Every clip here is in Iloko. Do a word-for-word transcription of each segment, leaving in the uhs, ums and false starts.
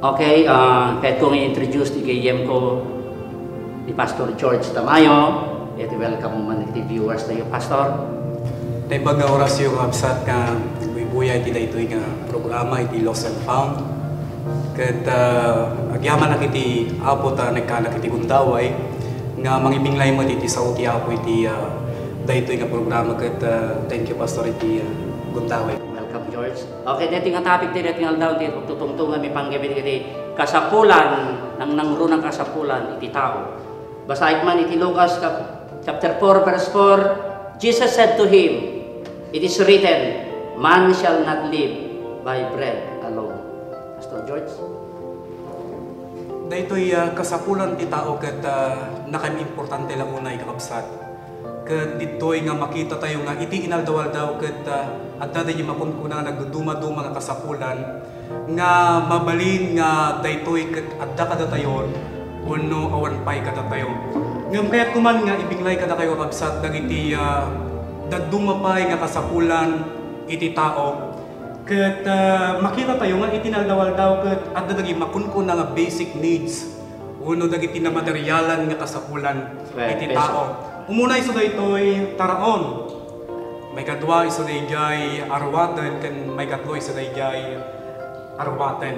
Okay, ah, kayatko nga i-introduce ti gayyemko, ni Pastor George Tamayo. Iti welcome man iti viewers tayo, Pastor. Naimbag nga orasyo nga absat nga buybuya iti daytoy nga programa iti Lost and Found. Ket, ah, agyamanak iti Apo ta nagkanak iti gundaway nga mangibinglay met iti sao ti Apo iti, ah, daytoy nga programa ket, ah, thank you, Pastor, iti, ah, gundaway. Welcome, George. Okay, daytoy nga topic ti daytoy nga aldaw ti tutungtungan mi panggep iti kasapulan, nangnangruna nga kasapulan iti tao. Basaek man iti Lucas cap-, chapter four, verse four, Jesus said to him, "It is written, 'Man shall not live by bread alone.'" Pastor George? Daytoy, ah, kasapulan ti tao ket, ah, nakaimportante la unay, kakabsat. Ket ditoy nga makitatayo nga iti inaldaw-aldaw ket, ah, adda daydi makunkuna nga nagdudumaduma nga kasapulan nga mabalin nga daytoy ket adda kadatayon wenno awan pay kadatayo. Ngem kayatko man nga ibinglay kadakayo, kakabsat, dagiti, ah, dadduma pay nga kasapulan iti tao. Ket, ah, makitatayo nga iti inaldaw-aldaw ket adda dagiti makunkuna nga basic needs wenno dagiti namaterialan nga kasapulan Well, iti basic. Tao. Umuna isu daytoy taraon. Maikadua isu daydiay aruaten ken maikatlo isu daydiay aruaten.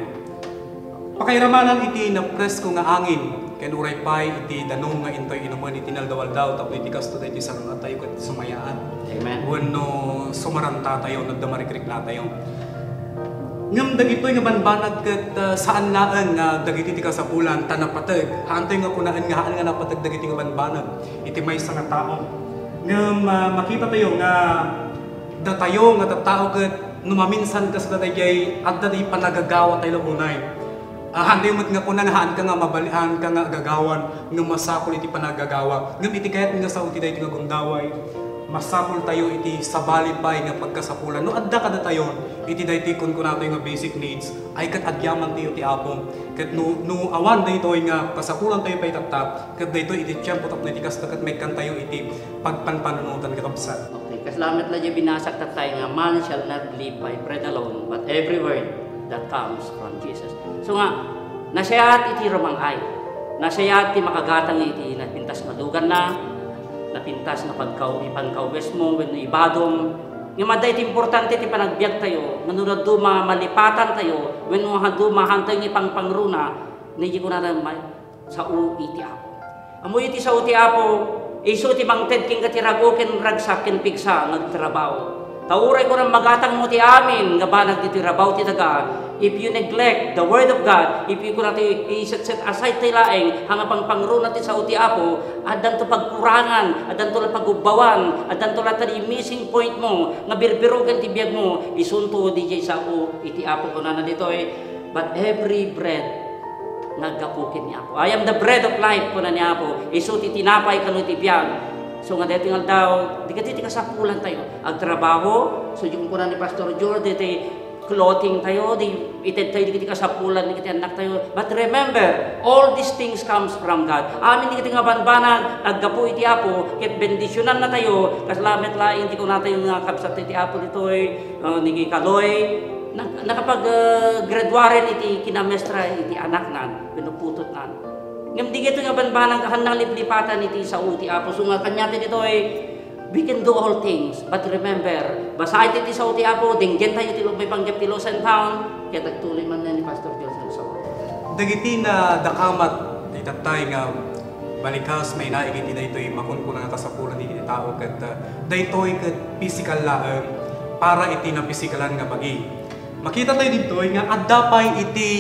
Pakairamanan iti napresko nga angin ken uray pay iti danum nga intoy inumen iti inaldaw-aldaw tapno iti kasto daytoy sarunatayo ket sumayaat. Amen. Wenno sumarantatayo, no adda marikriknatayo. Ngem dagitoy nga banbanag ket, ah, saan laeng nga dagiti ti kasapulan ta napateg. Haantoy nga kunaen nga haan nga napateg dagiti nga banbanag iti maysa nga tao. Ngem, ah, makitatayo nga datayo nga tattao ket no maminsan kasla daydiay adda ti panagagawatayo la unay. Ah, haantayo met nga kuna nga haanka nga mabali-, haanka nga agagawan nga masapul iti panagagawa. Ngem iti kayat nga sao ti daytoy nga gundaway, masapultayo iti sabali pay nga pagkasapulan. No adda kadatayon iti daytoy kunkunatayo nga basic needs, ay ket agyamantayo ti Apo. Ket no, no awan daytoy nga kasapulantayo pay tatta, ket daytoy iti tiempo tapno iti kasta ket maikkantayo iti pagpanpanunotan, kakabsat. Okay, kasla met la diay binasak tattay nga, "Man shall not live by bread alone, but every word that comes from Jesus." So nga, nasayaat iti rumang-ay. Nasayaat ti makagatang iti napintas nga luganna, napintas nga pagkaw-, ipangkawesmo wenno ibadom. Ngem adda iti importante ti panagbiagtayo, nga no dadduma malipatantayo, wenno dadduma haantayo nga ipangpangruna, no di kunatayo, may, sao iti Apo. Ammoyo ti sao ti Apo, isu ti mangted kenka ti rag-o ken ragsak ken pigsa nga agtrabaho. Ta uray kunam magatangmo ti amin nga banag ditoy rabaw ti daga, if you neglect the word of God, if you kunam ti iset-set aside ti laeng, nga pangpangruna ti sao ti Apo, addanto pagkurangan, addanto la pagubbawan, addanto la ti missing point mo, nga birbirogen ti biag mo, isunto diay sao iti Apo, kunana ditoy, but every bread nga aggapu ken ni Apo. "I am the bread of life," kuna ni Apo. Isu ti tinapay kano ti biag. So nga daytoy nga aldaw, dagiti ti kasapulantayo. Agtrabaho, so di kuna ni Pastor George, daytoy clothing tayo, di ited tayo dagiti kasapulan dagiti annak tayo. But remember, all these things comes from God. Amin dagiti nga banbanag, aggapu iti Apo, ket bendisionannatayo, kasla met laeng ti kunatayo nga kabsat ti Apo ditoy, uh, ni Kaloy, Nak-, nakapag, ah, graduaren iti kinamestra iti anaknan, wenno putotnan. Ngem dagitoy nga banbanag, haan nangliplipatan iti sao ti Apo. So nga kaniatayo ditoy, we can do all things. But remember, basaentayo ti sao ti Apo, denggentayo ti lubay panggep ti Lost and Found, ket agtuloy man ni Pastor Joseph Sao. Dagiti nadakamat, itattay nga balikas, mainaig iti daytoy makunkuna nga kasapulan iti tao ket, ah, daytoy ket pisikal laeng para iti napisikalan nga bagi. Makita tayo ditoy nga adda pay iti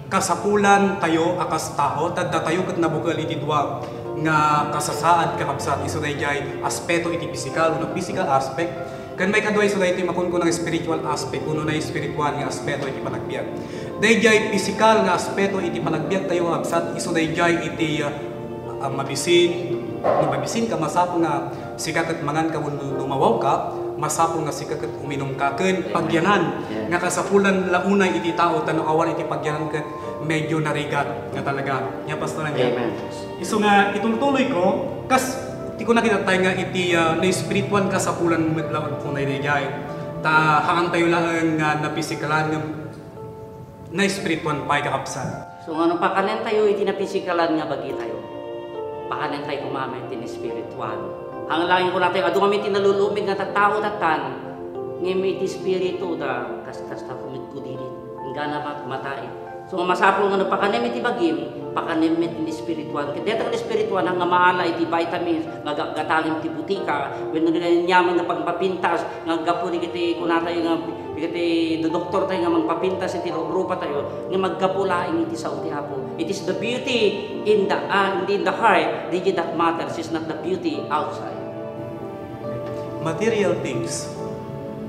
kasapulan tayo a kas tao, ta datayo ket nabukel iti dua nga kasasaad, kakabsat, isu daydiay aspeto iti pisikal, wenno physical aspect, ken maikadua isu daytoy makunkuna nga spiritual aspect, wenno naespirituan nga aspeto iti panagbiag. Daydiay pisikal nga aspeto iti panagbiag tayo, kakabsat, isu daydiay iti, ah, ah, mabisin, no mabisin ka, masapul nga sika ket mangan ka wenno lumawawka, masapul nga sika ket uminum ka ken pagyanan. Yes. Nga kasapulan la unay iti tao, ta no awan iti pagyanan ket medyo narigat nga talaga. Nia, Pastor Angel. Amen. Isu nga itultuloy ko, kas ti kuna kita tayo nga iti, ah, naespirituan kasapulan met laeng unay daydiay. Ta haantayo laeng nga napisikalan nga naespirituan pay, kakabsat. So, nga no pakanentayo iti napisikalan nga bagitayo, pakanentayo koma met ti naespirituan. Haan laeng kunatayo, adu ngamin ti nalulumig nga tattao tattan, ngem iti espirituda, kas-, kasta kumidkudinit, inggana mat-, matai. So, masapul nga no pakanem iti bagim, pakanem met ti naespirituan. Ket dayta nga naespirituan, nga maala iti vitamins, nga ga-, gatangem ti butika, wenno aniaman nga pagpapintas, nga gapu dagiti kunatayo nga, dagiti doktortayo nga mangpapintas iti rugrupatayo, nga maggapu laeng iti sao ti Apo. It is the beauty in the, ah, in the heart, that matters, is not the beauty outside. Material things,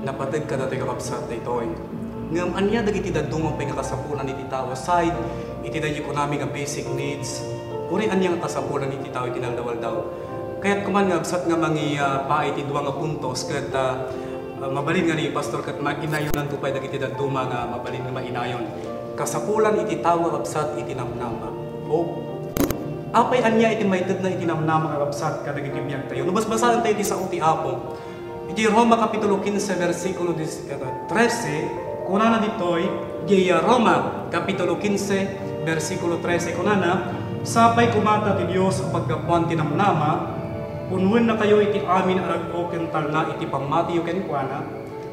napateg kadatoy, kakabsat, daytoy. Ngem ania dagiti dadduma pay nga kasapulan iti tao aside iti daydi kunami nga basic needs? Uray ania nga kasapulan iti tao iti inaldaw-aldaw? Kayat koman nga, kabsat, nga mangi-, ah, pa iti dua nga puntos ket, ah, ah, mabalin nga ni Pastor ket mainayonanto pay dagiti dadduma nga mabalin nga mainayon. Kasapulan iti tao nga, kabsat, iti namnama. O, apay ania iti maitedna iti namnama nga, kabsat, kadagiti biagtayo? No basbasaentayo iti sao ti Apo, iti Roma Kapitulo quince, bersikulo dis-, eh, trece, kunana ditoy, iti Roma Kapitulo quince, bersikulo trece, kunana, "Sapay koma ta ti Dios a paggapuan ti namnama, punnuennakayo iti amin a rag-o ken talna iti pammatiyo kenkuana,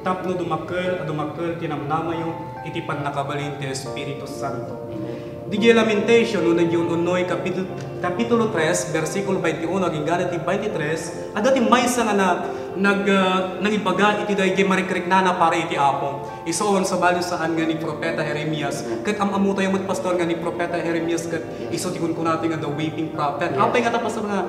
tapno dumakkel a dumakkel ti namnamayo iti pannakabalin ti Espiritu Santo." Amen. Didiay Lamentation, no, didiay un-unnoy, kapitul-, Kapitulo tres, bersikulo twenty-uno, agingga ti twenty-tres, adda ti maysa nga na-, nag-, ah, nangibaga iti daydiay marikriknana para iti Apo. Isu, sabali saan nga ni Profeta Jeremias. Amen. Ket am-ammotayo met, Pastor, nga ni Profeta Jeremias ket Yes. isu ti kunkunatayo nga the weeping prophet. Yes. Apay nga ta, Pastor, nga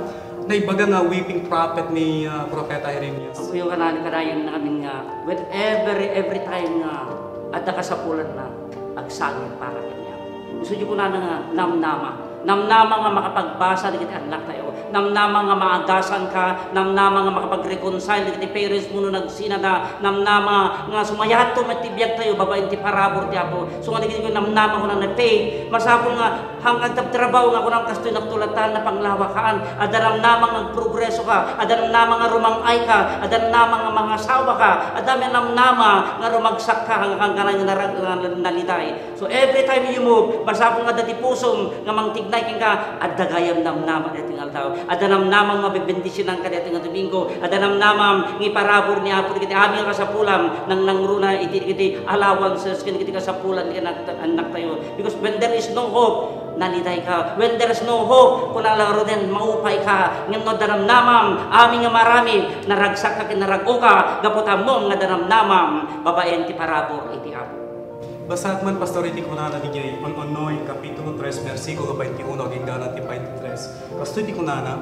naibaga nga weeping prophet ni, ah, Profeta Jeremias? Ammoyo, kanayon, kanayon amin nga, whenever, every time nga adda kasapulanna, agsangit para kaniak. Isu ti kunana nga namnama. Namnama nga makapagbasa dagiti annaktayo. Namnama nga maagasanka. Namnama nga makapag-reconcile dagiti parents mo no nagsinada. Namnama nga sumayatto met ti biagtayo babaen ti parabur ti Apo. So nga dagiti namnama, kunana, faith. Masapul nga Hanggang tabtrabaho nga kunam kastoy naktulat ta, napanglawakaan. Adda namnama nga agprogreso ka, adda namnama nga rumang-ay ka, adda namnama nga mangasawa ka, adda namnama nga rumagsak ka, hanggang kanay nga narag-, nga naliday. So, every time you move, masapul nga adda ti pusom nga mangtignay kenka, adda gayam namnama daytoy nga aldaw. Adda namnama nga mabebendisionan ka daytoy nga Domingo. Adda namnama nga iparabur ni Apo dagiti amin nga kasapulam, nang nangruna iti, iti allowances ken iti kasapulan ken annaktayo. Because when there is no hope, naliday ka. When there is no hope, kuna la Roden, maupay ka. Ngem no danamnamam, amin nga marami, naragsak ka ken narag-o ka, gapu ta ammom nga danamnamam, babaen ti parabur iti Apo. Basaek man, Pastor, iti kunana diay, un-unnoy, Kapitulo tres, bersikulo twenty-uno, agingga ti twenty-tres. Kastoy ti kunana,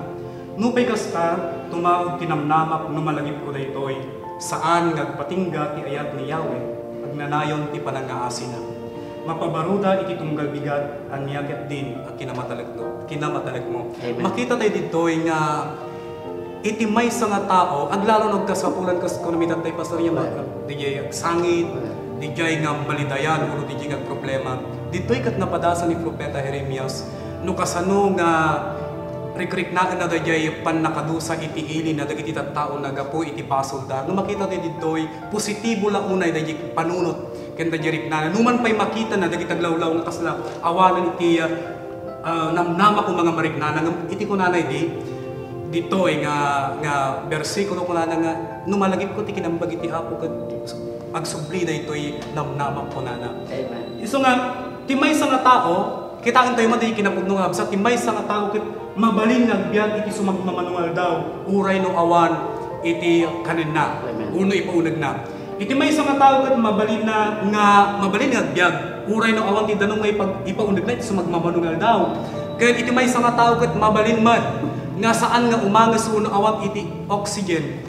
"Nupay kasta, tumaud ti namnamak no malagipko daytoy, saan nga agpatingga ti ayat ni Yahweh, agnanayon ti panangngaasina. Mapabaruda iti tunggal bigat, ania ketdin a kinamatalekno, kinamatalekmo." Amen. Makita tayo ditoy nga iti maysa nga tao, aglalo no agkasapulan kas kunam itattay, Pastor, ya, ma-, Amen. Diay agsangit, Amen. Diay nga balidayan, uno diay nga problema. Ditoy ket napadasan ni Profeta Jeremias, no kasano nga rikriknaenna daydiay pannakadusa iti ili na dagiti tattaona gapu iti basolda. No makita tayo ditoy, positibo la unay daydiay panunot ken daydiay riknana. Numan pay makitana dagiti aglawlaw nga kasla awanen iti, ah, namnama ko nga marikriknana, ngem iti kunana idi, ditoy nga, nga bersikulo kunana nga, "No malagipko ti kinambag iti Apo ket agsubli daytoy namnama," kunana. Amen. Isu nga, ti maysa nga tao, kitaentayo man ti kinapudno nga kabsat, ti maysa nga tao ket mabalin nga agbiag iti sumagmamano nga aldaw, uray no awan iti kanenna, Amen. Wenno ipaunegna. Iti maysa nga tao ket mabalinna nga, mabalin nga agbiag, uray no awan ti danum nga ipag-, ipaunegna iti sumagmamano nga aldaw. Ket iti maysa nga tao ket mabalin met nga saan nga umanges wenno awan iti oxygen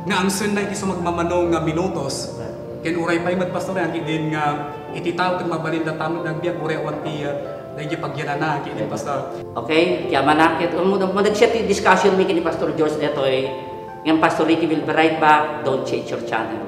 nga angsenna iti sumagmamano nga minutos. Ken uray pay met, Pastor, yan, ket din nga iti tao ket mabalin da tamon nga agbiag, uray awan ti, uh, daydi pagyanana, ket din, Pastor. Okay, kaya manak-, ket, um, um, nag-share ti discussion mi ken ni Pastor George detoy. Ngem Pastor Ricky will be right back. Don't change your channel.